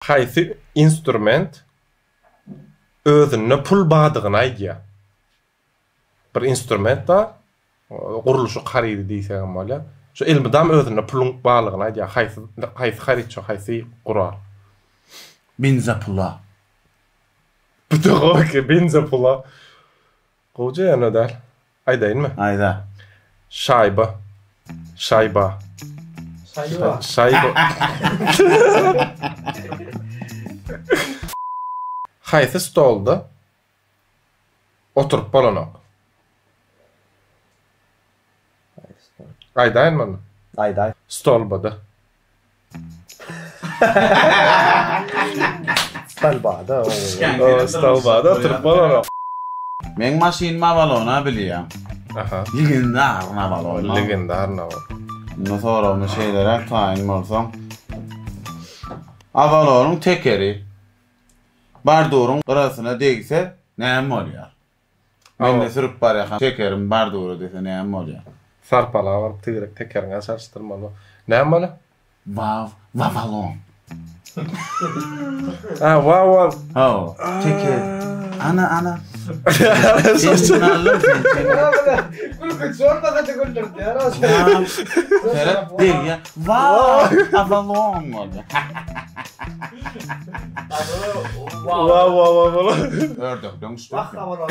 Haýsy instrument özünde pul bardygyny aýdýar? Bir instrument bar, gurluşyk harydy diýsegem bolýar. Şu elmydam özünde puluň barlygyny aýdýar. Haýsy haýsy haryt şo, haýsy gural? Benzopula. Bu-da gowy eken, benzopula. Gowja ýöne däl. Aýdaýynmy? Aýda. Şaýba. Şaýba. Şaýba. Şaýba. Haýsy stolda oturyp bolanok? Aýdaýynmy onda? Aýdaý. Stolbada. Stolbada. Stolbada oturyp bolanok. Meň maşynym Avalon-a bilýäň. Aha. Legendarny Avalon. Legendarny Avalon. Indi soragyma şeýleräk taýyn bolsaň. Avalonyň tekeri barduryň gyrasyna degse näme bolýar? Mende sürüp barýarkam tekerim bardura dese näme bolýar? Sarpala baryp tigirek tekeriňe çalyşdyrmaly. Näme bolýar? Waw, wawalon. Ha, waw, Hawa, teker. Ana, ana. Sen aldym sen. Gülkünç bolmasa-da güldürdi. Waw. Seret, degýär. Waw, avalon boldy. Waw, waw, waw. Ördekden uçdy. Wah, avalon.